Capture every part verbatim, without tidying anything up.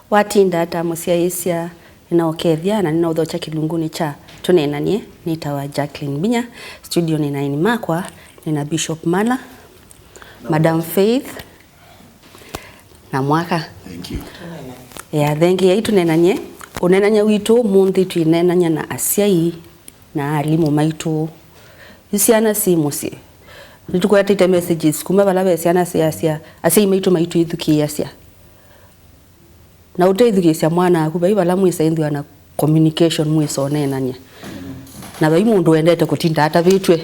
Watinda ata mũsyaĩĩsya? Nĩnaũkethya na nĩnaũthokya kĩlungunĩ kya Tũneenanie. Nĩtawa Jacqueline Mbinya. Studio nĩ na aini makwa, nĩ na Bishop Mala, Madam Faith, na Mwaka. Thank you. Yeah, thank you. Ai, tũneenanie. Ũneenany'a witũ ũmũnthĩ twĩneenany'a na asyai na alimũ maitũ. Yu syana syĩ mũsyĩ. Nĩtũkwatĩte messages kuma vala ve syana syasya, "Asyai maitũ maitwĩthukĩĩasya." Na ũteĩthukĩĩsya mwana waku, vai vala mwĩsa ĩthĩwa na communication, mwĩsa ũneenany'a. Na vai mũndũ wendete kũtinda atavĩtw'e.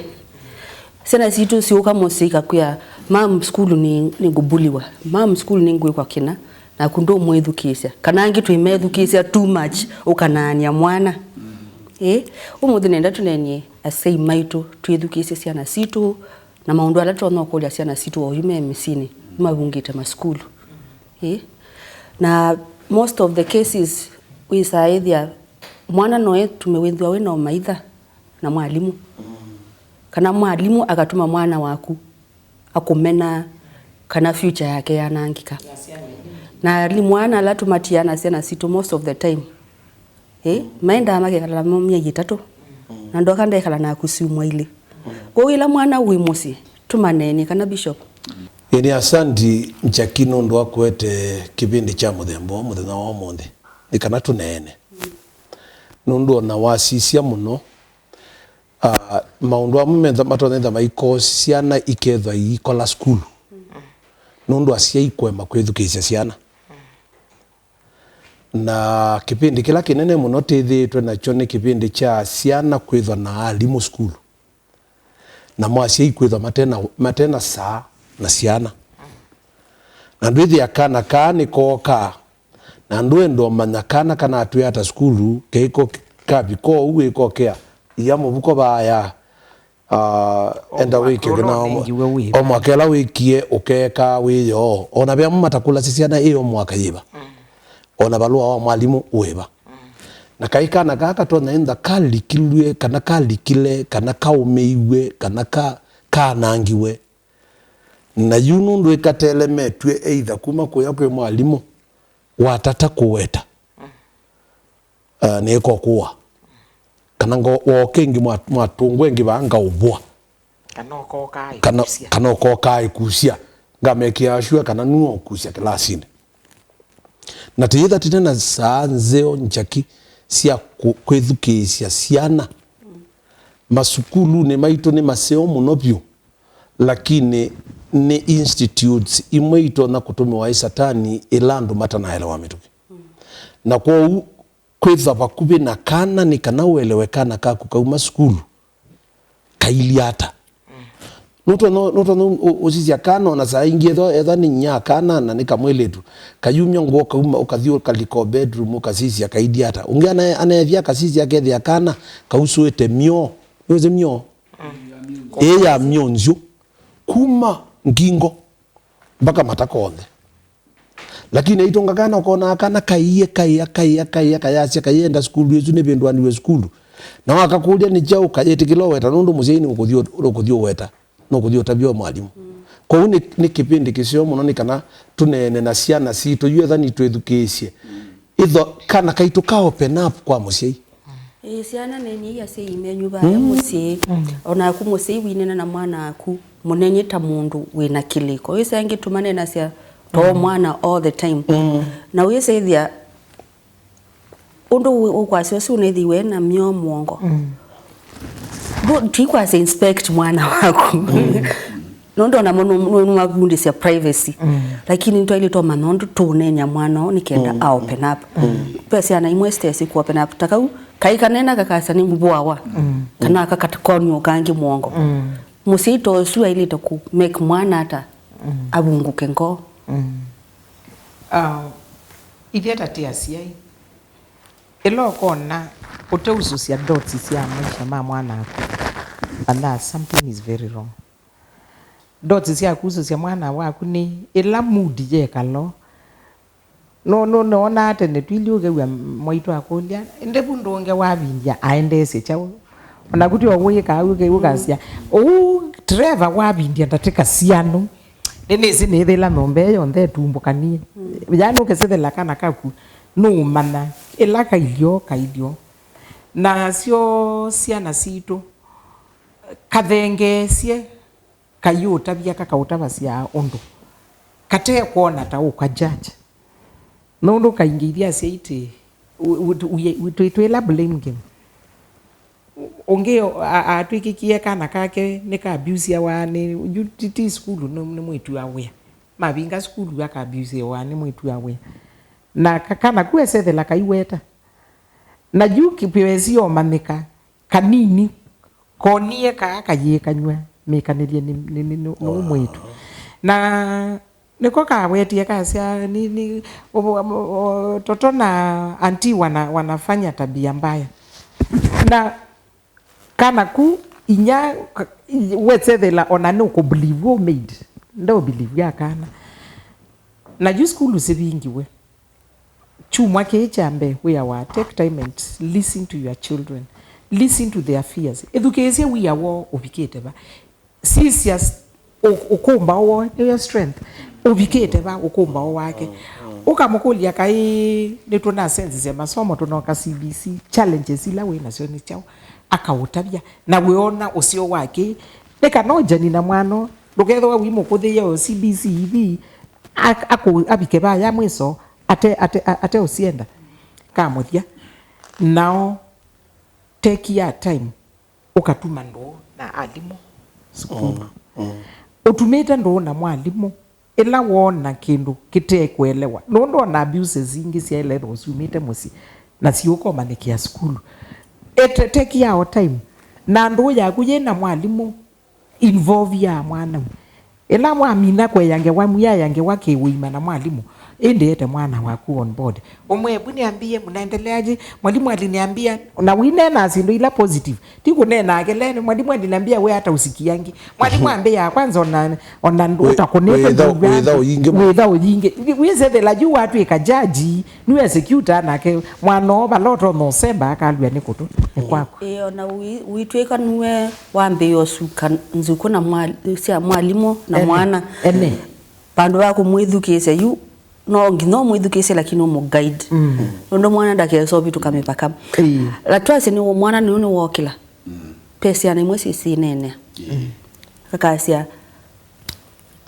Syana sitũ syũka mũsyĩ ikakwĩa, "Mam, sukulu nĩ, nĩngũbuliwa. Mam, sukulu nĩngwĩkwa kĩna." Naku ndũmwĩthukĩĩsya. Kana angĩ twĩmethukĩĩsya too much, ũkanaany'a mwana. Ĩĩ, ũmũnthĩ nenda tũneenye asyai maitũ, twĩthukĩĩsye syana sitũ, na maũndũ ala tũtonya ũkũlya syana sitũ oyu me mĩsyĩnĩ, mavungĩte masukulu. Ĩĩ. Na most of the cases, wĩsaa ĩthĩa mwana no ĩtume wĩthĩwa wĩ na ũmaitha na mwalimũ. Kana mwalimũ akatuma mwana waku akũmena kana future yake yanangĩka. Na alimũ ana ala tũmatiaa na syana sitũ most of the time, ĩ, maendaa makekala namo myei ĩtatũ, na ndoka ndekala naku syumwa ilĩ. Kwoou ĩla mwana wĩ mũsyĩ, tũmaneenye kana, Bishop. Ĩĩ, nĩ asanti Njaki nũndũ wa kũete kĩvĩndĩ kya mũthemba ũũ mũthenya wa ũmũnthĩ, nĩ kana tũneene. Nũndũ ona wasisya mũno, ah, maũndũ amwe metha-, matonya etha maikosi syana ikethwa iikola sukulu nũndũ asyai kũema kwĩthukĩĩsya syana. Na kĩvĩndĩ kĩla kĩnene mũno tĩthĩĩtwe nakyo nĩ kĩvĩndĩ kya syana kwĩthwa na alimũ sukulu, na mo asyai kwĩthwa mate na, mate na saa na syana. Na ndwĩthĩa kana kaa nĩkookaa, na ndwenda ũmanya kana kanatwĩa ata sukulu, keiko kavika ũu wĩkokea, ia mũvuko vaaya, ah, enda wĩke kĩna o mwaka ĩla wĩkie ũkeekaa wĩyoo. Ona ve amwe matakũlasya syana ĩ o mwaka yĩva. Ona valũa wa mwalimũ wĩva. Na kaĩ kana kaa katonya ĩntha kalikilw'e, kana kalikile, kana kaũmĩiw'e, kana ka-, kaanangiwe. Na yu nũndũ ĩkatelemetw'e either kuma kũya kwĩ mwalimũ watata kũweta, ah, nĩĩkokũa. Kana ngo-, woke ĩngĩ mwa-, mwatũngwa ĩngĩ vaa ngaũvũa. Kana ũkookaa kana, ĩkusya. Kana ũkookaa ĩkusya. Ngamekĩaa sure kana nue ũkusya kĩlasinĩ. Na tĩyĩtha tĩte na saa nzeo Njaki sya kũ-, kwĩthukĩĩsya syana. Masukulunĩ maitũ nĩ maseo mũno vyũ, lakini nĩ institutes imwe itonya kũtũmĩwa ĩ satani ĩla andũ matanaelewa mĩtũkĩ. Na kwoou kwĩthwa vakuvĩ na kana nĩ kana ũelewe kana kaku kauma sukulu kailyĩ ata. Nũtonya, nũtonya ũ-, ũ-, ũsisya kana ona saa ingĩ ethwa, ethwa nĩ nyaa kana na nĩ kamwĩlĩtu, kayumya ngũa kauma, ũkathi ũkalika o bedroom, ũkasisya kailyĩ ata. Ũngĩ ana-, aneethya akasisya akethĩa kana kausũĩte myoo. Nĩwĩsĩ myoo? Ĩĩ, ya myoo nzyu. Kuma ngingo mpaka matako onthe. Lakini aitũnga kana ũkonaa kana kaiye, kaia, kaia, kaia, kayasya, kayenda sukulu ĩsu nĩvĩndũaniw'e sukulu. Na wakakũlya nĩ kyaũ, kayĩtĩkĩla ũweta nũndũ mũsyai nũkũthi, nũkũthi ũweta, nũkũthi ũtavya mwalimũ. Kwoou nĩ, nĩ kĩvĩndĩ kĩseo mũno nĩ kana tũneene na syana sitũ, yu etha nitwĩthukĩĩsye. Ĩtho kana kaitũ ka open up kwa mũsyai. Ĩĩ, syana neenyei asyai menyu vaya mũsyĩ. O naku mũsyai wĩneena na mwana waku, mũneenye ta mũndũ wĩ na kĩlĩko. Wĩsa ĩngĩ tũmaneenasya too mwana all the time. Na wĩsa ĩthĩa ũndũ wĩ-, ũkwasya ũsu ũnethĩiwe na myoo mũongo. Ndũ-, tũikwasya inspect mwana waku. Nũndũ onamo nũ-, nũ-, nũmavundĩsya privacy. Lakini nĩtwaĩlĩte ũmanya ũndũ tũũneeny'a mwana ũũ nĩ kenda a open up. Ve syana imwe sitesĩ ku open up. Ta kau, kaĩ kanena kakasya nĩmũvũawa. Kana aka katakonw'a ũkangĩ mũongo. Mũsyai ta ũsu aĩlĩte kũ make mwana ata avungũke ngoo. Ah, ithyĩ ta tĩ asyai, ĩla ũkona ũteusũsya dots sya maisha ma mwana aku, and that something is very wrong. Dots sya kusũsya mwana waku nĩ ĩla mood yekalo. No, no, nonaa tene tũilyĩ ũkew'a mwaitũ akũlya, "Ĩndĩ vu ndũnge wavindya aendeesye kyaũ?" Onaku ti o wĩkaa, ũke-, ũkasya, "Ũu Trevor wavindya ndatĩka syano." Nĩnĩsĩ nĩĩthĩla nyũmba ĩyo yonthe ĩtumbũkanie. Yaani ũkĩsethela kana kaku, nũũmanya ĩla kailyĩ o kailyĩ o. Nasyo syana sitũ, kathengeesye kaiũtavya kakaũtavasya ũndũ kate kwona ta ũka judge. Nũndũ kaingĩ ithyĩ asyai tĩ, wi-, wi-, wi-, twĩ-, twĩla blame game. Ũngĩ a-, atw'ĩkĩkie kana kake nĩka abusiawa nĩ, yu ti, ti sukulu, nĩ, nĩ mwĩĩtu wa wĩa. Mavinga sukulu aka abusiawa nĩ mwĩĩtu wa wĩa. Na ka-, kana ku esethela kaiweta. Na yu kĩpĩwesi omanyĩka kanini, konie kaa kayĩkanywa mĩkanĩlye nĩ, nĩ, nĩ, nĩ, nĩ mwĩĩtu. Na nĩko kawetie kasya, ni, ni, o, o, o, Toto na anti wana, wanafanya tabia mbaya. Na kana ku inya, ka-, i-, wesethela ona nũkũbelieve wũ maid. Ndeũbelieve ya kana. Na yu sukulu sivingiwe. Kyumwa kĩĩ kya mbee, wĩa wa take time and listen to your children. Listen to their fears. Ĩthukĩĩsye wĩa woo ũvikĩte va. Sisya s-, ũ-, ũkũmbaũ woo, nĩyo strength. Ũvikĩte va ũkũmbaũ wake. Ũkamũkũlya kaĩ, nĩtũnasenzisye masomo, tũnoka C B C, challenges ila wĩ nasyo nĩ kyaũ? Akaũtavya. Na wĩona ũseo wa kĩĩ, nĩ kana ũjani na mwana, ndũkethĩwa wimũkũthĩie o C B C hivi, ak-, akũ-, avike vaya mwiso, ate, ate, a-, ate ũsienda ka mũthya. Nao take your time ũkatuma ndũũ na alimũ sukulu. Mm, mm. Ũtumĩte ndũũ na mwalimũ ĩla woona kĩndũ kĩte kũelewa. Nũndũ ona abuses ingĩ syaĩle ethĩwa syumĩte mũsyĩ na siũkomanyĩkĩa sukulu. Ete, take your time. Na ndũũ yaku yĩ na mwalimũ involve ya mwana. Ĩla mwamina kũea ngewa, mwiaea ngewa kĩũima na mwalimũ, ĩndĩ ete mwana waku on board. Ũmwĩe, "Ebu niambie, mnaendeleaje? Mwalimu aliniambia," na wĩneenaa syĩndũ ila positive. Ti kũneenaa kelele, "Mwalimu aliniambia," we hata usikiangi. Mwalimu ambĩaa kwanza ona, ona ndũ-, wĩ-, ũtakũnĩte wĩtha-, ndũigua wĩtha ũyingĩ mũno. Wĩtha ũyingĩ. Wĩsethela yu watwĩka jaji, nĩwĩsecute nake mwana oo vala ũtonya ũsemba akalw'a nĩ kũtũ, nĩ kwaku. Ĩĩ, ona wi-, witw'ĩka nue wambĩĩa ũsuka nzukũ na mwa-, sya mwalimũ na mwana. Ene. Vandũ va kũmwĩthukĩĩsya yu, no nginya ũmwĩthukĩĩsye lakini ũmũguide. Mm. Nũndũ mwana ndakesa ũvĩtũka mĩvaka. Ĩĩ. Na twasye nĩ mwana nĩũ nĩwokĩla. Mm. Ve syana imwe syĩsĩneenea. Mm. Kakasya,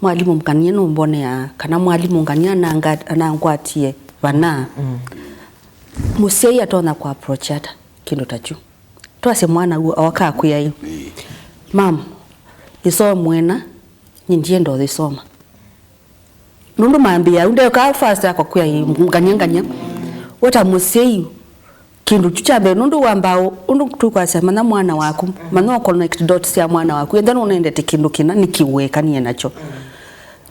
"Mwalimũ ngania nũmboneaa," kana, "Mwalimũ ngania ananga-, anangwatie vana." Mm. Mũsyai atonya kũ approach ata kĩndũ ta kyu? Twasye mwana ũu ooka akwĩa ĩ, "Mam, ĩsomo ĩna, nyie ndienda ũyĩsoma." Nũndũ mambĩĩa, ndeũkaa first akakwĩa ĩ, "Ngania, ngania." We ta mũsyai, kĩndũ kyu kya mbee, nũndũ wambaa ũ-, ũndũ tũkwasya, manya mwana waku, manya ũ connect dots sya mwana waku. Enda nũnendete kĩndũ kĩna, nĩkĩ ũekanie nakyo?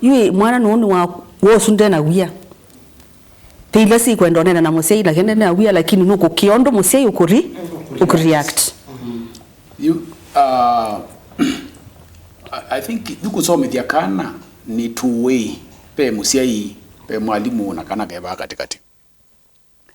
Yu ĩ, mwana nũũ nĩ wa, wosu ndena wia. Ve ila sikwenda ũnena na mũsyai, lakini ndena wia, lakini nũkũkĩa ũndũ mũsyai ũkũri-, ũkũreact. You, uh, I, I think yu kũsomethya kana nĩ two way, ve mũsyai, ve mwalimũ, na kana ke vaa katĩkatĩ.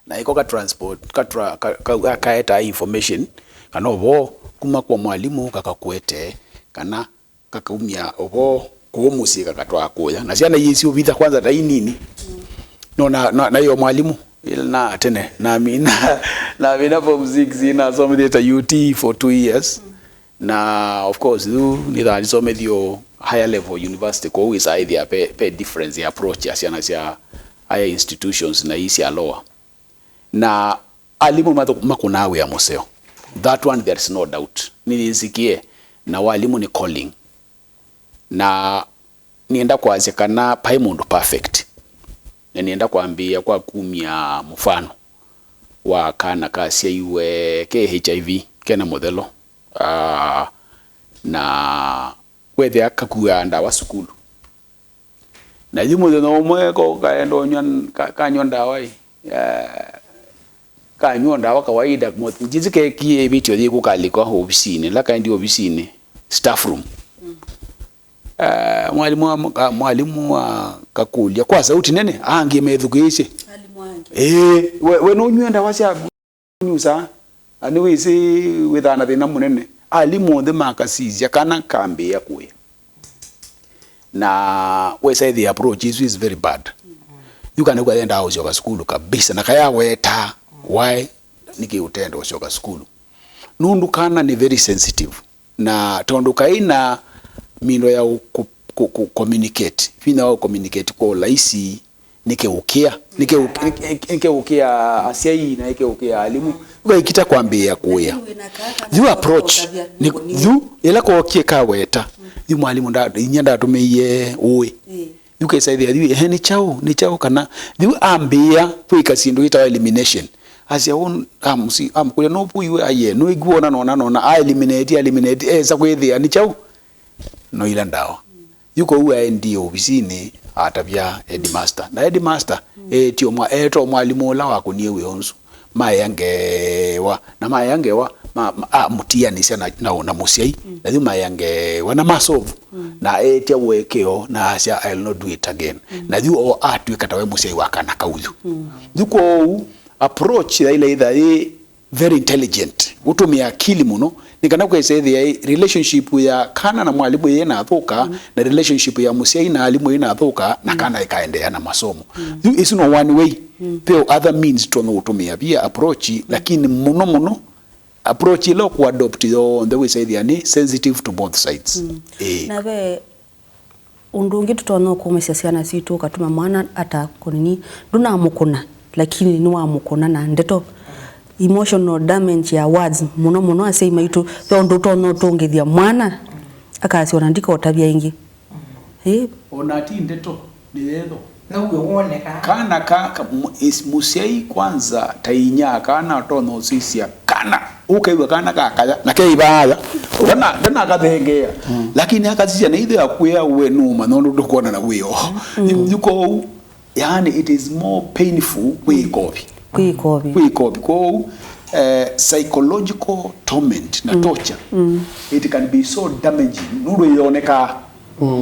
Na ĩko ka transport, ka tra-, ka, ka, ka, kaetaa information kana ũvoo kuma kwa mwalimũ kakakũetee, kana kakaumya ũvoo kũũ mũsyĩ kakatwaa kũya. Na syana iĩ syũvitha kwanza ta inini. No na, na, na yo mwalimũ, ĩla na tene, namina, namina form six, nasomethie ta U T for two years. Na of course, yu nĩthaa nisomethio higher level university, kwoou wĩsaa ĩthĩa ve, ve difference ya approach ya syana sya higher institutions na ii sya lower. Na alimũ mathu-, makũnaa wĩa mũseo. That one, there is no doubt. Nĩnĩsikie, na walimũ nĩ calling. Na nĩenda kwasya kana vai mũndũ perfect. Na nĩenda kwambĩĩa kwa kumya mũfano wa kana kasyaiwe ke H I V, kena mũthelo. Ah, na wethĩa kakuaa ndawa sukulu. Na yu mũthenya ũmwe ko kaenda ũnywa, ka-, kanywa ndawa ĩ, ya, kanywa ndawa kawaida, mo-, njĩsĩ kekie ĩvĩtyo yĩkũ kalika ovisinĩ, la kaendie ovisinĩ, staff room. Mm. Eh, mwalimũ wa, ka-, mwalimũ wa kakũlya kwa sauti nene, angĩ methukĩĩsye. Alimũ angĩ. Ĩĩ, we, we nũnyw'e ndawa syaku? Nyusa, na nĩwĩsĩ wĩthaa na thĩna mũnene. Alimũ onthe makasisya, kana kambĩĩa kũya. Na wesa ĩthĩa approach ĩsu is very bad. Yu kana kwa yendaa ũsyoka sukulu kabisa, na kaya weta, why? Nĩkĩ ũtenda ũsyoka sukulu? Nũndũ kana nĩ very sensitive. Na tondũ kaina mindo ya ku, ku, ku communicate, vinya wa communicate kwa ũlaisi, nĩkĩũkĩa, nĩkĩũ-, nĩkĩ-, nĩkĩũkĩa asyai na nĩkĩũkĩa alimũ. Ũkaikita kwambĩĩa kũĩa. Yu approach, nĩ, yu, ĩla kookie kaweta, yu mwalimũ nda, inya ndatũmĩie ũĩ. Yu kesa ĩthĩa, yu, ehe, nĩ kyaũ, nĩ kyaũ kana, yu ambĩĩa kwĩka syĩndũ itawa elimination. Asya, "Ũ, amũsi-, amũkũlya, nũvũiwe, aye, nũĩkw'o na nona, nona, a eliminate, a eliminate, esa kwĩthĩa, nĩ kyaũ?" Noila ndawa. Yu kwoou aendie ovisinĩ, atavya headmaster. Na headmaster, eetio mwa-, eetwa mwalimũ ũla wakũnie wĩa ũsu. Maea ngewa. Na maea ngewa, ma, ma, amũtianĩsya na, na, na mũsyai. Na yu maea ngewa, na masolve. Na eetya ũekeo, na asya, "I will not do it again." Na yu o atw'ĩka tawe mũsyai wa kana kau yu. Yu kwoou, approach yaila ĩtha yĩ very intelligent, ũtũmĩa akili mũno, nĩ kana kwesa ĩthĩa ĩ, relationship ya kana na mwalimũ yĩnathũka, na relationship ya mũsyai na alimũ yĩnathũka, na kana ĩkaendeea na masomo. Yu ĩsu no one way. Ve other means tũtonya ũtũmĩa via approach, lakini mũno mũno, approach ĩla ũkũadopt yonthe wĩsa ĩthĩa nĩ sensitive to both sides. Ĩĩ. Na ve ũndũ ũngĩ tũtonya ũkũmĩsya syana sitũ, ũkatuma mwana ata kũnini, ndũnamũkũna, lakini nĩwamũkũna na ndeto. Emotional damage ya words, mũno mũno asyai maitũ, ve ũndũ ũtonya ũtũngĩthya mwana, akasya ona ndikotavya ĩngĩ. Ĩĩ. Ona ti ndeto, nĩ yetho. Now'o woneka. Kana ka, ka, mu-, is-, mũsyai kwanza ta inya kana atonya ũsisya kana. Ũkew'a kana kakaya, na keivaya. Ndana, ndanakathengeea. Lakini akasisya na ithe akwĩa we nũmanya ũndũ ndũkwona na wĩo. Yu kwoou, yani, it is more painful kwĩ ĩkovi. Kwĩ ĩkovi. Kwĩ ĩkovi. Kwoou, eh, psychological torment na torture, it can be so damaging. Nũndũ ĩyonekaa.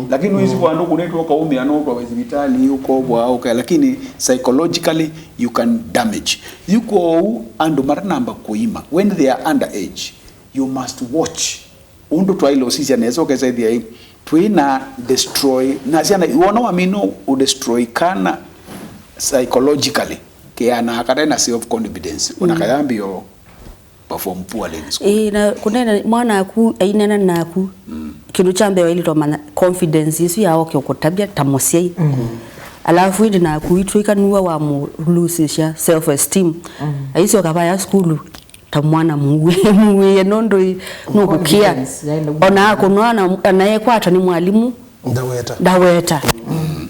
Lakini wĩsĩ kwa andũ kũnĩtwa ũkaumĩa no kwa sivitali ũkovwa ũka, lakini psychologically you can damage. Yu kwoou andũ matanamba kũima, when they are under age, you must watch. Ũndũ twaile ũsisya nesa ũkesa ĩthĩa ĩ, twĩna destroy, na syana, wona wamina ũ destroy kana psychologically, keanaa kate na self confidence, ona kayambio perform poorly in school. Ĩĩ, na kũneena mwana aku, ainena naku, kĩndũ kya mbee wailĩtwe manya confidence ĩsu yaoke ũkũtavya ta mũsyai. Alafu ĩndĩ naku itwĩka nua wa mũlusisya self esteem. Aisyoka vaya sukulu ta mwana mũw'ĩe, mũw'ĩe nũndũ ĩ, nũkũkĩa. Confidence yaile. Ona akũnwa na, na ekwatwa nĩ mwalimũ, ndaweta. Ndaweta.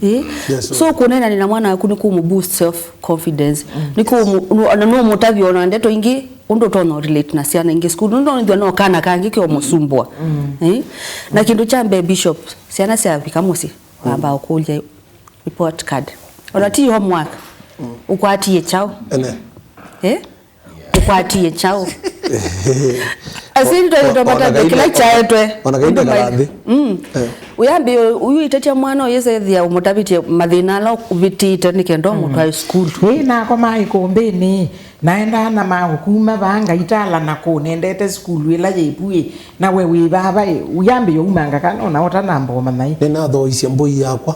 Ĩ? Yes, so, kũneenanĩa na mwana waku nĩ kũmũ boost self confidence. Nĩ kũmũ, nũ-, ona nũmũtavya ona ndeto ingĩ, ũndũ ũtonya relate na syana ingĩ sukulu. Nũndũ nĩthwa no kana kangĩ kĩomũsumbũa. Ĩ? Na kĩndũ kya mbee, Bishop, syana syavika mũsyĩ, wamba ũkũlya report card. Ona ti homework. Ũkwatie kyaũ? Ene. Eh? Ũkwatie kyaũ? Asyai twaĩlĩtwe matavya kĩla kyaetwe. Ona kainde kala nthĩ. Mm. Eh. Ũyambĩĩa ũyũitetya mwana ũyĩsethĩa ũmũtavĩtye mathĩna ala ũvĩtĩte nĩ kenda ũmũtwae sukulu. Ĩĩ, nakomaa ĩkũmbĩnĩ, naendaa na maũkuma vaa ngaitala na kũũ nendete sukulu ĩla yĩ vuĩ, na we wĩ vava ĩ, ũyambĩĩa umanga kana ona ũtanamba ũmanya ĩ. Nĩnathoisye mbũi yakwa.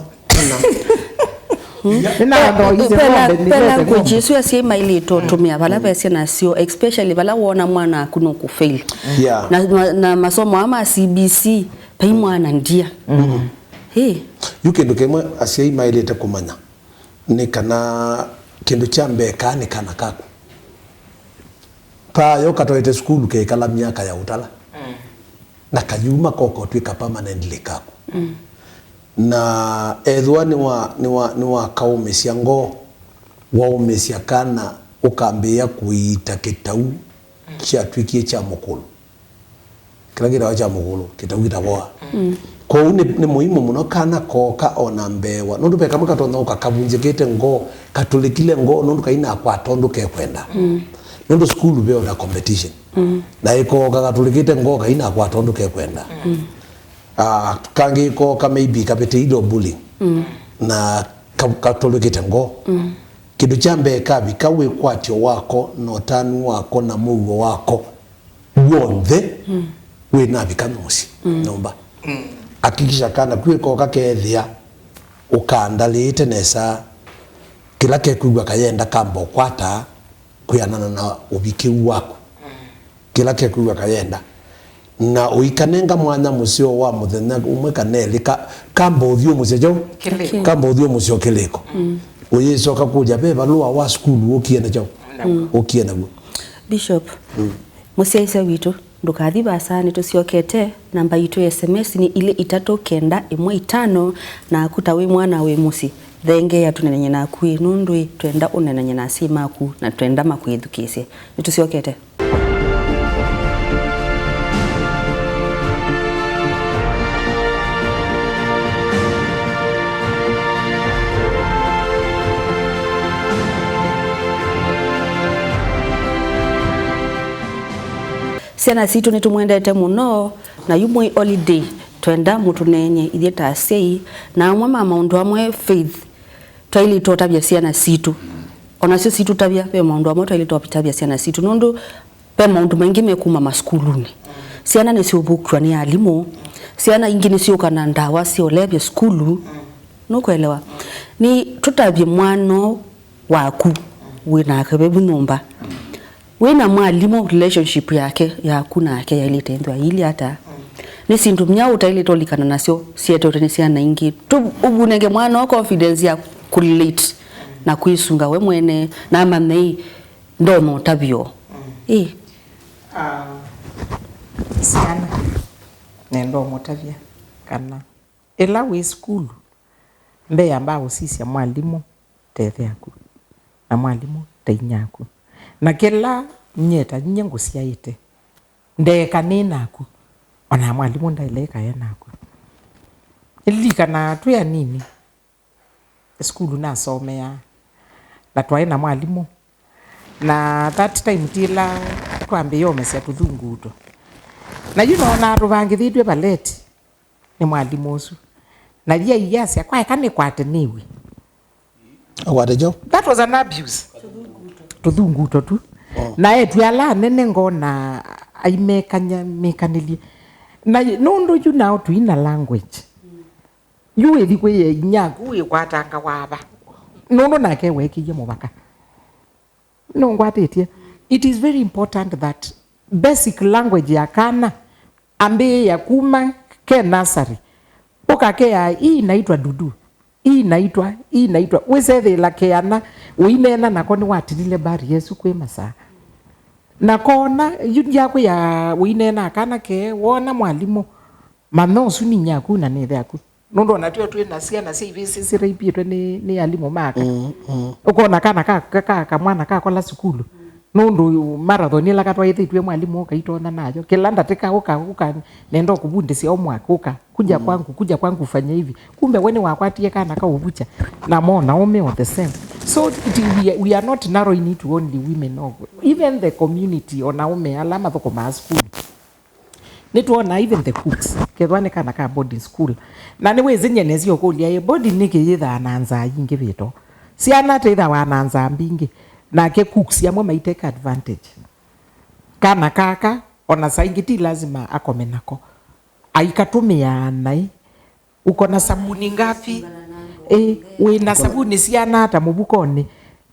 Nĩnathoisye ng'ombe, nĩvete ng'ombe. Pe language ĩsu asyai mailĩte ũtũmĩa vala ve syana syoo, especially vala woona mwana waku nũkũfail. Yeah. Na, na, na masomo aa ma C B C, vai mwana ndia. Ĩ. Yu kĩndũ kĩmwe asyai maĩlĩte kũmanya nĩ kana kĩndũ kya mbee kaa nĩ kana kaku. Paa yo katwaĩte sukulu keĩkala myaka ya ũtala. Na kayuma koko twĩka permanently kaku. Na ethĩwa nĩwa, nĩwa, nĩwakaũmĩsya ngoo, waũmĩsya kana ũkambĩĩa kũiita kĩtau kyatw'ĩkie kya mũkũlũ. Kĩla kĩtawa kya mũkũlũ, kĩtau kĩtavoa. Kwoou nĩ, nĩ mũimu mũno kana kooka o na mbee wa, nũndũ ve kamwe katonya ũka kavunjĩkĩte ngoo, katũlĩkile ngoo, nũndũ kainakwata ũndũ kekwenda. Nũndũ sukulu ve o na competition. Na ĩkooka katũlĩkĩte ngoo kainakwata ũndũ kekwenda. Ah, kangĩ ĩkooka maybe kavĩtĩile o bullying. Na ka-, katũlĩkĩte ngoo. Kĩndũ kya mbee kavika wĩkwatyo wako na ũtanu wako na mũuo wako w'onthe wĩnavika mũsyĩ nyũmba. Hakikisha kana kwĩ koka keethĩa ũkandalĩĩte nesa, kĩla kekwĩw'a kayenda kamba ũkwata kwĩanana na ũvikĩu waku. Kĩla kekwĩw'a kayenda. Na ũikanenga mwanya mũseo wa mũthenya ũmwe kana elĩ, ka-, kamba ũthyũmũsya kyaũ? Kĩlĩko. Kamba ũthyũmũsya o kĩlĩko. Ũyĩsyoka kũlya, ve valũa wa sukulu ũkie na kyaũ? Ũkie naw'o. Bishop, mũsyaĩĩsya witũ, ndũkathi vaasa, nĩtũsyokete. Namba yitũ ya S M S nĩ ilĩ itatũ kenda ĩmwe itano, naku ta wĩ mwana wĩ mũsyĩ, thengeea tũneenany'e naku ĩ, nũndũ ĩ, twenda ũneenany'e na asyai maku, na twenda makwĩthukĩĩsye. Nĩtũsyokete. Syana sitũ nĩtũmwendete mũno, na yu mwĩ holiday, twenda mũtũneenye ithyĩ ta asyai, na amwe ma maũndũ amwe Faith twaĩlĩte ũtavya syana sitũ. O nasyo sitũtavya, ve maũndũ amwe twaĩlĩte ũtavya syana sitũ, nũndũ ve maũndũ maingĩ mekuma masukulunĩ. Syana nĩsyũvũkw'a nĩ alimũ, syana ingĩ nĩsyũka na ndawa sya ũlevya sukulu. Nũkũelewa? Nĩ tũtavye mwana ũũ waku wĩ nake vevu nyũmba. Wĩ na mwalimũ, relationship yake, yaku nake yaĩlĩte ĩthwa ĩilyĩ ata? Nĩ syĩndũ myaũ ũtaĩlĩte ũlikana nasyo syetetwe nĩ syana ingĩ? Tu-, ũvunenge mwana ũũ confidence ya kũrelate na kwĩsunga we mwene, na amanye ĩ, ndonya ũtavyo. Ĩ. Ah, syana, nenda ũmũtavya kana ĩla wĩ sukulu, mbee yambaa ũsisya mwalimũ ta ĩthe aku, na mwalimũ ta inyia aku. Na kĩla nyie ta nyie ngũsyaĩte, ndeeka nĩ naku, o na mwalimũ ndaĩle ĩka e naku. Nĩlilikanaa twĩ anini, sukulu nasomeaa, na twaĩ na mwalimũ. Na that time ti ĩla twambĩĩa ũmesya tũthunguto. Na yu noonaa tũvangĩthĩtw'e valeti nĩ mwalimũ ũsu. Na yai yasya, "Kwa eka nĩkwate nĩw'e." Akwate kyaũ? That was an abuse. Tũthunguto tu. Oh. Na eĩtu ala anene ngona aimekany'a mĩkanĩlye. Na nũndũ yu nao tũi na language. Yu wĩthi kwĩ inyia aku wĩkwatanga wava. Nũndũ nake weekĩie mũvaka. Nũngwatĩtye. It is very important that basic language ya kana ambĩĩa kuma ke nursery. Ũkakea, "Hii inaitwa dudu. Hii inaitwa, hii inaitwa." Wĩsethĩĩla keana, ũineena nako nĩwatilile barrier ĩsu kwĩ masaa. Na kona, yu ndyakwĩa ũineena kana ke, wona mwalimũ, manya ũsu nĩ inyia aku na nĩ ĩthe aku. Nũndũ ona tw'o twĩ na syana sya ivĩsĩ siraipĩtwe nĩ, nĩ alimũ make. Mm, mm. Ũkona kana ka, ka, ka, kamwana kakola sukulu. Nũndũ marathon ĩla katwaĩthĩtw'e mwalimũ ũkaitonya nayo. Kĩla ndatĩka ũka, ũka, nenda ũkuvundĩsya homework, ũka. Kuja kwangu, kuja kwangu ufanye hivi. Kumbe we nĩwakwatie kana kau vucha. Na mona ũme o the same. So it, we, we are not narrowing it to only women, no. Even the community, ona ũme ala mathũkũmaa sukulu. Nĩtwonaa even the cooks, kethwa nĩ kana ka boarding school. Na nĩwĩsĩ nyie nĩsĩ ũkũlya, ĩ, boarding nĩkĩ yĩthaa na nzaa yingĩvĩtwe? Syana ata ithawa na nzaa mbingĩ? Nake cooks amwe mai take advantage. Kana kaka, ona saa ingĩ ti lazima akome nako. Aikatũmĩaa naĩ. Uko na sabuni ngapi? Eh, wĩ na sabuni siana ata mũvukonĩ?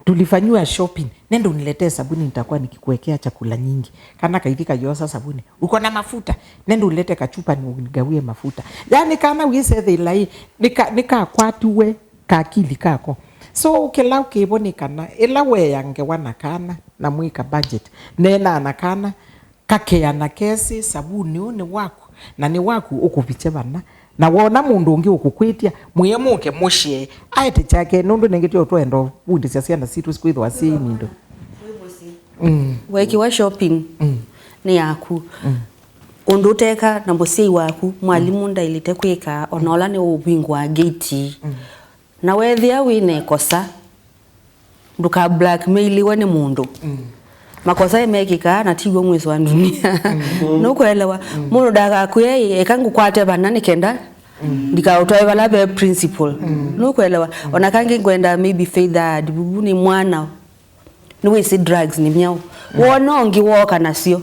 Tulifanyiwa shopping. Nenda uniletee sabuni, nitakuwa nikikuwekea chakula nyingi. Kana kaithi kayosa sabuni. Uko na mafuta? Nenda ulete kachupa nigawie mafuta. Yaani kana wĩsethĩla ĩ, nika, nikakwatiwe ka akili kako. So kĩla ũkĩvo nĩ kana, ĩla weea ngewa na kana, na mwĩka budget, neenaa na kana, kakeana kesĩ, savunĩ ũũ nĩ waku, na nĩ waku ũkũvikye vana. Na woona mũndũ ũngĩ ũkũkwĩtya, mwĩe mũke mũshare aete kyake, nũndũ nengĩ tyo twenda ũvundĩsya syana sitũ sikwĩthĩwa syĩ nindo. Mm. Wekiwa shopping, mm, nĩ yaku. Mm. Ũndũ ũteka na mũsyai waku, mwalimũ, mm, ndaĩlĩte kwĩka, ona ũla nĩ ũvingũa gate. Mm. Na weethĩa wĩ na ĩkosa, ndũka blackmailiwe nĩ mũndũ. Mm. Makosa nĩmekĩkaa na tiw'o mwĩso wa ndunia. Mm. Nũkũelewa? Mm. Mũndũ ndakakwĩe, "Ĩ, eka ngũkwate vana nĩ kenda, mm, ndikaũtwae vala ve principal." Mm. Nũkũelewa? Mm. Ona kangĩ ngwenda maybe Faith add, vuvu nĩ mwana. Nĩwĩsĩ drugs nĩ myaũ. Mm. Wona ũngĩ wooka nasyo.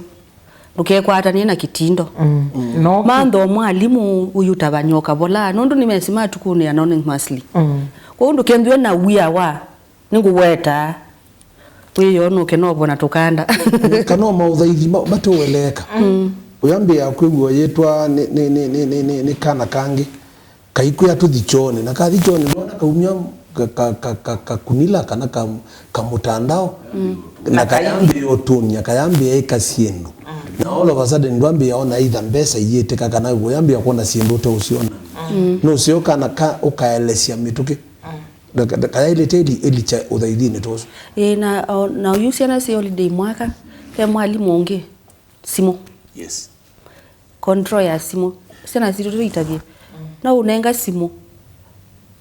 Ndũkekwatanie na kĩtindo. Mm. No. Mantho mwalimũ ũyũtavany'a ũkavola, nũndũ nĩ mesi matukunĩ anonymously. Mm. Kwoou ndũkethĩwe na wia wa nĩngũwetaa wĩyonũke novona tũkanda. Kana o maũthaithi ma- matũeleeka. Ũyambĩĩa kwĩw'a ũyĩtwa nĩ, nĩ, nĩ, nĩ, nĩ, nĩ, nĩ kana kangĩ. Kaikwĩa tũthi kyoonĩ, na kathi kyoonĩ, nona kaumya ka- ka- ka- ka- kakunila kana ka- kamũtandao, na kayambĩĩa ũtũny'a, kayambĩĩa ĩka syĩndũ. Na all of a sudden ndwambĩĩa ona either mbesa iyĩtĩka kana ũyambĩĩa kwona syĩndũ ũteũsyona. Nũseo kana ka ũkaelesya mĩtũkĩ. Ndaka- ndakayaĩlĩte ĩli- ĩlikya ũthaithinĩ ta ũsu. Ĩĩ, na, o- na ũyu syana syĩ holiday mwaka, ve mwalimũ ũngĩ simũ. Yes. Control ya simũ. Syana sitũ tũitavye. No ũnenga simũ.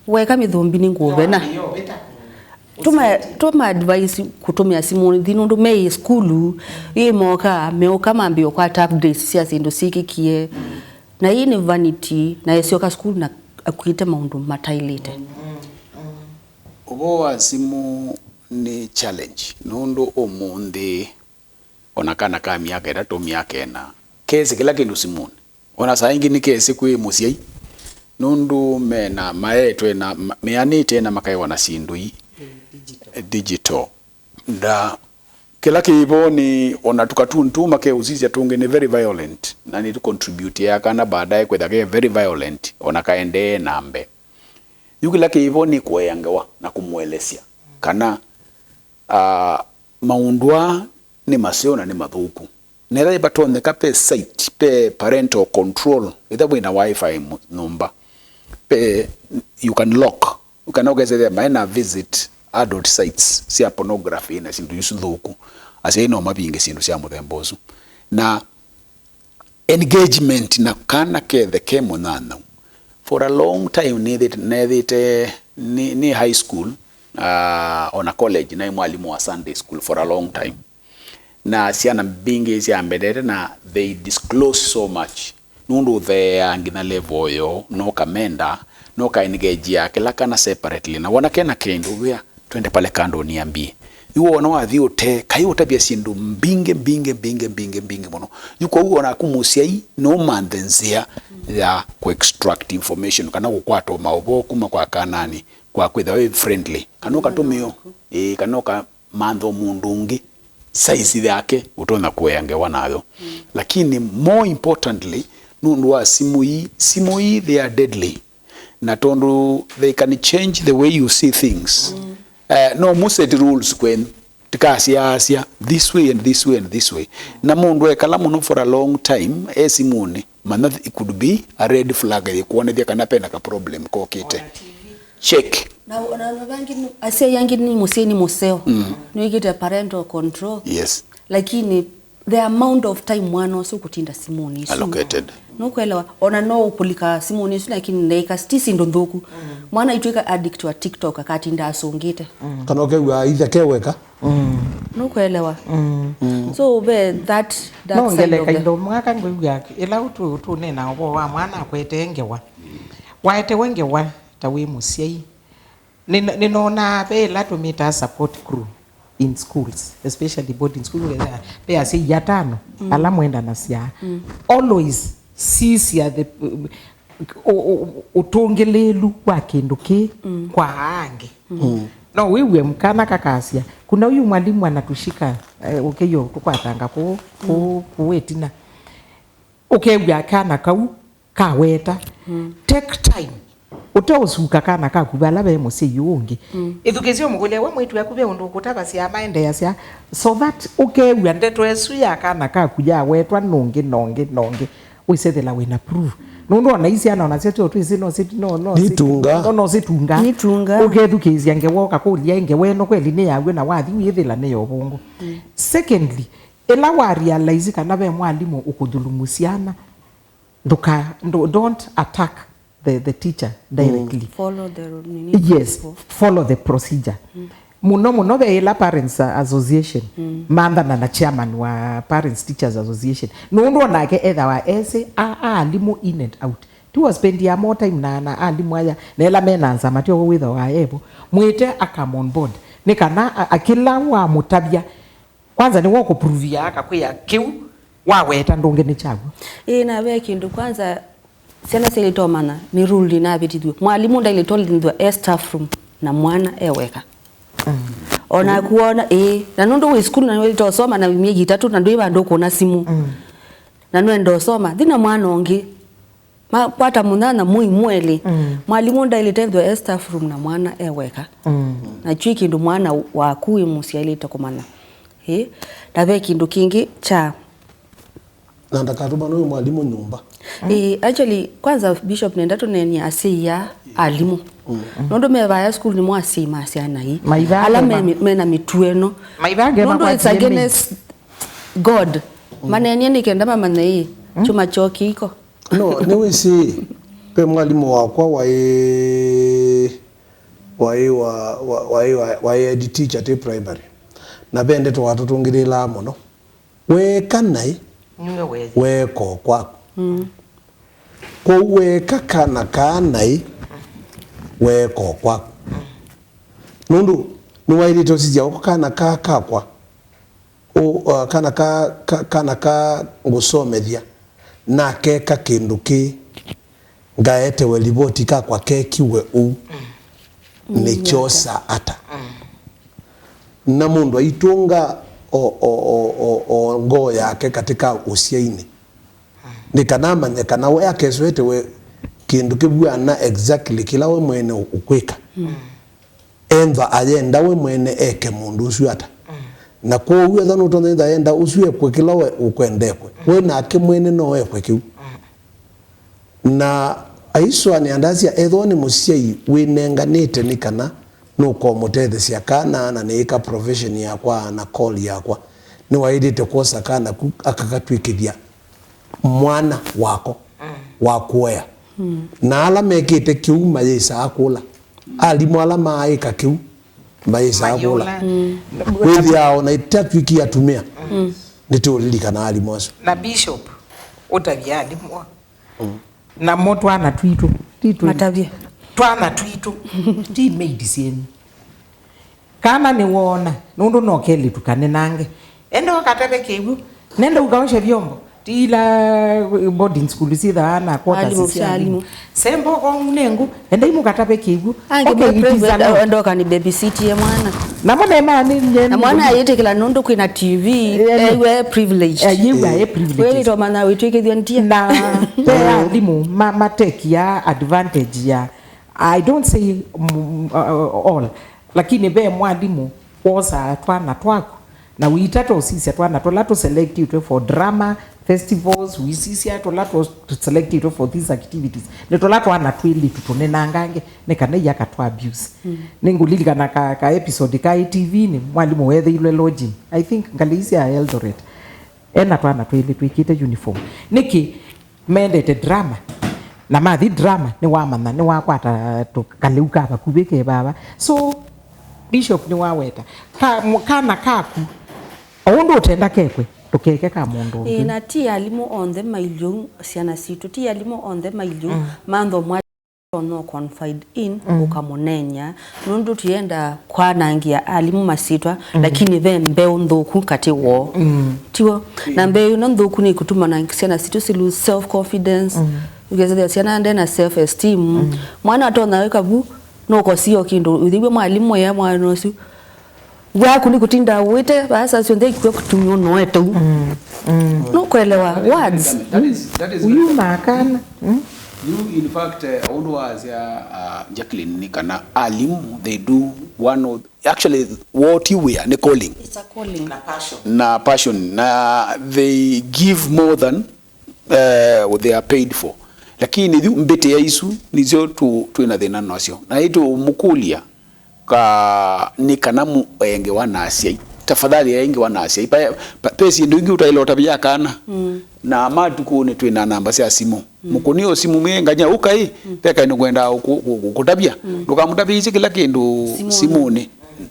Weka mĩthũmbi nĩ ngũvena. Tũma, tũma advice kũtũmĩa simũ nthi nũndũ me ĩ sukulu, ĩ moka, meũka mambĩĩa kũkwata updates sya syĩndũ syĩkĩkie. Na ii nĩ vanity, na esyoka sukulu na akuĩte maũndũ mataĩlĩte. Ũvoo wa simũ nĩ challenge, nũndũ ũmũnthĩ ona kana ka myaka ĩtatũ, myaka ĩna, kesĩ kĩla kĩndũ simũnĩ. Ona saa ingĩ nĩkesĩ kwĩ mũsyai, nũndũ mena maetwe na ma- meanĩte na makaĩwa na syĩndũ ii digital. Nda kĩla kĩvo nĩ ona tũkatuni tũu makeũsisya tũngĩ nĩ very violent, na nĩ tũcontributeaa kana baadaye kwĩtha ke very violent ona kaendee na mbee. Yu kĩla kĩvo nĩ kũea ngewa na kũmũelesya kana, ah, maũndũ aa nĩ maseo na nĩ mathũku. Na ĩla vatonyeka ve site, ve parental control, ĩtha wĩna wifi mu- nyũmba, ve, you can lock, kana ũkesethĩa maĩ na visit adult sites sya pornography na syĩndũ isu nthũku. Asyai no mavinge syĩndũ sya mũthemba ũsu. Na engagement na kana kethe ke mũnyanyaũ. For a long time nĩthĩte, nethĩte nĩ, nĩ high school, uh, ona college naĩ mwalimũ wa Sunday school for a long time. Na syana mbingĩ syambendete na they disclose so much. Nũndũ ũtheea nginya level ũyo, no kamenda, no ka engage ya kĩla kana separately. Na wona kena kĩndũ wĩa, twende pale kando niambie. Yu wona wathi ũte, kai ũtavya syĩndũ mbingĩ, mbingĩ, mbingĩ, mbingĩ, mbingĩ mũno. Yu kwoou onaku mũsyai, no ũmanthe nzĩa ya kũ extract information, kana kũkwata maũvoo kuma kwa kanani, kwa kwĩtha wĩ friendly. Kana ũkatũmĩo, ĩĩ, kana ũkamantha mũndũ ũngĩ, size yake, ũtonya kũea ngewa nayo. Lakini more importantly, nũndũ wa simũ ii, simũ ii they are deadly. Na tondũ they can change the way you see things. Eh, no mũset rules kwenyu. Tikasyaasya this way and this way and this way. Na mũndũ ekala mũno for a long time, e simũnĩ, manya it could be a red flag yĩkwonethya kana pena ka problem kokĩte. Check. Na, na, na vangĩ nĩ- asyai angĩ nĩ mũsyai nĩ mũseo. Nĩwĩkĩte parental control. Yes. Lakini the amount of time mwana ũsu kũtinda simũnĩ isu. Allocated. Nũkwelewa, ona no ũkũlika simũnĩ isu, lakini ndaĩka ti syĩndũ nthũku. Mwana itwĩka addict wa TikTok akatinda asũngĩte. Kana ũkew'a ithe ke weka. Nũkwelewa. So ve that, that no side ngele of the kaindo mwaka ngwĩw'a ĩla ũtũ- ũtũnena ũvoo wa mwana akwete ngewa. Waetewe ngewa ta wĩ mũsyai. Nĩ- nĩnonaa ve ĩla tũmĩtaa support crew in schools, especially boarding school, whether ve asyai atano ala mwendanasya. Always sisya the, ũ- ũ- ũtũngĩlĩĩlu wa kĩndũ kĩĩ kwa aa angĩ. No wĩw'e kana kakasya, kuna huyu mwalimu anatushika, eh, ũkĩio tũkwatanga kũũ, kũũ, kũũ ĩtina. Ũkew'a kana kau kaweta. Take time. Ũteũsuka kana kaku vala ve mũsyai ũũ ũngĩ. Ĩthukĩĩsye ũmũkũlya, we mwĩĩtu waku ve ũndũ ũkũtavasya maendeeasya, so that ũkew'a ndeto ĩsu ya kana kaku yawetwa nũngĩ, nũngĩ, nũngĩ, wĩsethĩla wĩna proof. Nũndũ ona ii syana onasyo tyo twĩsĩ no sit- no, no sit- Nitunga. No, no situnga. Nitunga. Ũkethukĩĩsya ngewa, ũkakũlya, "Ĩ ngewa ĩno kweli nĩ ya w'o?" Na wathi wĩthĩla nĩ ya ũvũngũ. Secondly, ĩla wa realize kana ve mwalimũ ũkũthulumu syana, ndũka- ndũ- don't attack the, the teacher directly. Follow the ru- nini, yes, protocol. Follow the procedure. Mũno mũno ve ĩla parents, uh, association manthana na chairman wa parents teachers association, nũndũ onake ethawa esĩ a- a- alimũ in and out. Ti waspendia more time na, na alimũ aya, na ĩla mena nzama tyo wĩthawa evo. Mwĩte a come on board, nĩ kana a- a- kĩla wamũtavya, kwanza nĩwe ũkũpruvia akakwĩa kĩu Waweta ndũngĩ nĩ kyaw'o. Ĩĩ, na ve kĩndũ kwanza, syana syailĩte ũmanya nĩ rule inavĩtithw'e. Mwalimũ ndailĩte ũlĩthw'a e staff room na mwana e weka. Mm. Ona kuona, ĩĩ, na nũndũ wĩ sukulu na nĩwailĩte ũsoma na myei ĩtatũ na ndwĩ vandũ ũkũna simũ. Mm. Na nũenda ũsoma, thi na mwana ũngĩ. Makwata mũnyanya mũi mwelĩ. Mm. Mwalimũ ndailĩte ethwe e staff room na mwana e weka. Mm. Na kyu kĩndũ mwana waku wĩ mũsyĩ ailĩte kũmanya. Ĩĩ, na ve kĩndũ kĩngĩ kya Na ndakatũmanwe mwalimũ nyũmba. Ĩĩ, actually, kwanza, Bishop, nenda tũneenye asyai aa alimũ. Mm. Nũndũ me vaya sukulu nĩmo asyai ma syana ii. Maivaa ala me, mema. Mena mĩtuo ĩno. Maivaa nũndũ it's makwatie against God. Mm. Manenie nĩ kenda mamanye ĩ, mm, kyuma kyo kĩiko. No, nĩwĩsĩ, ve mwalimũ wakwa waĩ, waĩ wa, wa, waĩ wa, waĩ head teacher twĩ primary. Na ve ndeto watũtũngĩlĩlaa mũno. Weeka naĩ, nĩwe weeka o kwaku. Mm. Kwoou weeka kana kaa naĩ, weeka o kwaku. Nũndũ nĩwaĩlĩte ũsisya oko kana kaa kakwa, ũ, uh, kana ka, ka, kana ka ngũsomethya, nakeka kĩndũ kĩĩ, ngaetewe livoti kakwa kekiwe ũu. Mm. Nĩkyosa ata? Mm. Na mũndũ aitũnga o, o, o, o, o ngoo yake katĩ ka ũsyainĩ. Mm. Nĩ kana amanye kana we akeswetewe kĩndũ kĩvw'ana exactly kĩla we mwene ũ-, ũkwĩka. Mm. Ethwa ayenda we mwene eke mũndũ ũsu ata. Mm. Na kwoou ethwa nũtonya ĩtha ayenda ũsu ekwe kĩla we ũkwenda ekwe. Mm. We nake mwene no ekwe kĩu. Mm. Na aisũanĩa ndasya, ethĩwa nĩ mũsyai wĩnenganĩte nĩ kana nũkomũtethesya kana na nĩĩka profession yakwa na call yakwa, nĩwaĩlĩte kwosa kana ku akakatw'ĩkĩthya mwana wako, mm, wa kũea. Mm. Na ala mekĩte kĩu mayĩsaa kũla. Alimũ ala maaĩka kĩu mayĩsaa kũla. Mayĩũla. Mm. Wĩthĩaa ona itatw'ĩkie atumĩa, mm, nĩtũũlilikana alimũ asu. Na Bishop, ũtavya alimũ. Mm. Namo twana twitũ, ti twĩ-, matavye. Twana twitũ, ti maid syenyu. Kana nĩwoona, nũndũ no kelĩtu kanenange. Enda ũkatave kĩw'ũ, nenda ũkaoshe vyombo. Ti ila boarding school syĩthaa na quarters. Alimũ sya alimũ. Semba ũkong'u nengũ, endai mũkatave kĩw'ũ. Angĩ okay, it is allowed. Ndoka nĩ babysit ye mwana. Namo nemaanĩie. Na mwana ayĩtĩkĩla nũndũ kwĩna T V, yeah, ewe privileged. Eh, yĩw'a e privileged. Wĩlĩtomanya wĩtw'ĩkĩthya ntia. Na ve alimũ ma, matekia advantage ya, I don't say, mm, uh, all, lakini ve mwalimũ wosaa twana twaku na wĩtata ũsisya twana tũla tũselectĩtwe for drama festivals, wĩsisya tũla tũ-, tũselectĩtwe for these activities. Nĩ tũla twana twĩlĩtu tũnenangange nĩ kana iakatwa abuse. Mm. Nĩngũlilikana ka, ka episode kaĩ T V-nĩ, mwalimũ weethĩilwe lodging, I think, ngalĩ ii sya Eldoret. Ena twana twĩlĩ twĩkĩte uniform. Nĩkĩ? Mendete drama. Na mathi drama, nĩwamanya, nĩwakwata tũkalĩu ka vakuvĩ ke vava. So, Bishop nĩwaweta. Ka, mũ-, kana kaku, o ũndũ ũtenda kekwe, ndũkeke ka mũndũ ũngĩ. Ĩĩ, na ti alimũ onthe mailye ũu syana sitũ, ti alimũ onthe mailye ũu, mm, manthomwa no confide in, mm, ũkamũneenea, nũndũ tũyenda kwanangĩa alimũ masyĩtwa, mm, lakini ve mbeũ nthũku katĩ woo. Mm. Tiw'o? Na mbeũ ĩno nthũku nĩkũtuma na syana sitũ si lose self confidence. Mm. Ũkethĩa syana ndena self esteem. Mm. Mwana atonya wĩka vu, nũkosio kĩndũ, ũthĩw'e mwalimũ ea mwana ũsu. Waku nĩ kũtinda ũĩte vaasa syonthe ikw'e kũtumio noete u. Mm, mm. Nũkwelewa words. That is, that is very. Uyu makana. Mm. You, in fact, eh, ũndũ wasya, uh, Jacqueline, nĩ kana alimũ, they do one of, actually, what you wear nĩ calling. It's a calling. Na passion. Na passion. Na they give more than, uh, they are paid for. Lakini yu mbĩtĩa isu nĩsyo tu-, twĩna thĩna nasyo. Na ĩtũmũkũlya, ka, nĩ kana mũ-, engewa na asyai. Tafadhali engewa na asyai. Pa, pa, pe syĩndũ ingĩ ũtaĩle ũtavya kana. Mm. Na matukũnĩ twĩ na namba sya simũ. Mm. Mũkũnĩo simũ mwĩ nganya ũkai, mm, peka nĩkwenda kũ-, kũ-, kũ-, kũtavya. Mm. Ndũkamũtavĩĩsye kĩla kĩndũ simũnĩ. Simũnĩ.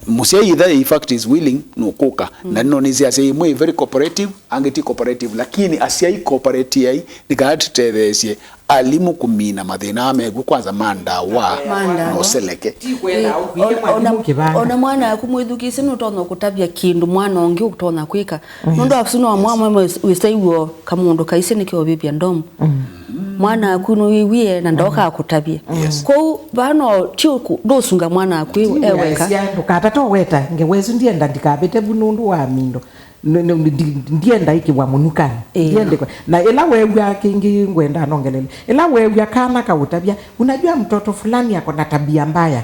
mũsyai either in fact is willing nũkũka. Na nĩnonĩsye asyai amwe very cooperative, angĩ ti cooperative, lakini asyai cooperate-ai nĩ kana tũtetheesye alimũ kũmina mathĩna aa mekw'o kwanza ma ndawa. Ma ndawa. Na ũseleke. Ti kwenda ũkwie mwalimũ kĩvanga. Ona mwana waku mwĩthukĩĩsye nũtonya kũtavya kĩndũ mwana ũngĩ ũtonya kwĩka. Nũndũ asu no amwe amwe wĩsaiw'o kamũndũ kaisye nĩkeũvĩvya ndomu. Mwana waku nũwĩwie na ndoka akũtavye. Kwoou vaa no ti ũkũ- ndũsunga mwana waku e weka. Ndũkatate ũweta ngewa ĩsu, ndienda ndikavĩte vu nũndũ wa mindo. N- n- ndi- ndienda ĩkĩwa mũnukani. Ĩĩ. Ndiende kwa- na ĩla weew'a kĩngĩ ngwenda nongelele, ĩla weew'a kana kaũtavya, unajua mtoto fulani ako na tabia mbaya.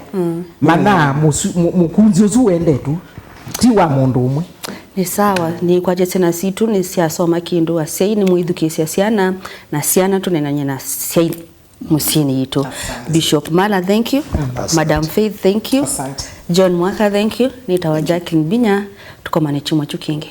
Mana mũsu- mũ- mũkunzi ũsu wende tu ti wa mũndũ ũmwe. Nĩ sawa, nĩkwatya syana sitũ nĩsyasoma kĩndũ. Asyai nĩmwĩthukĩĩsya syana, na syana tũneenany'e na asyai mũsyĩnĩ yitũ. Bishop Mala, thank you. Madam Faith, thank you. John Mwaka, thank you. Nĩtawa Jacqueline Binya, tũkomane kyumwa kyu kĩngĩ.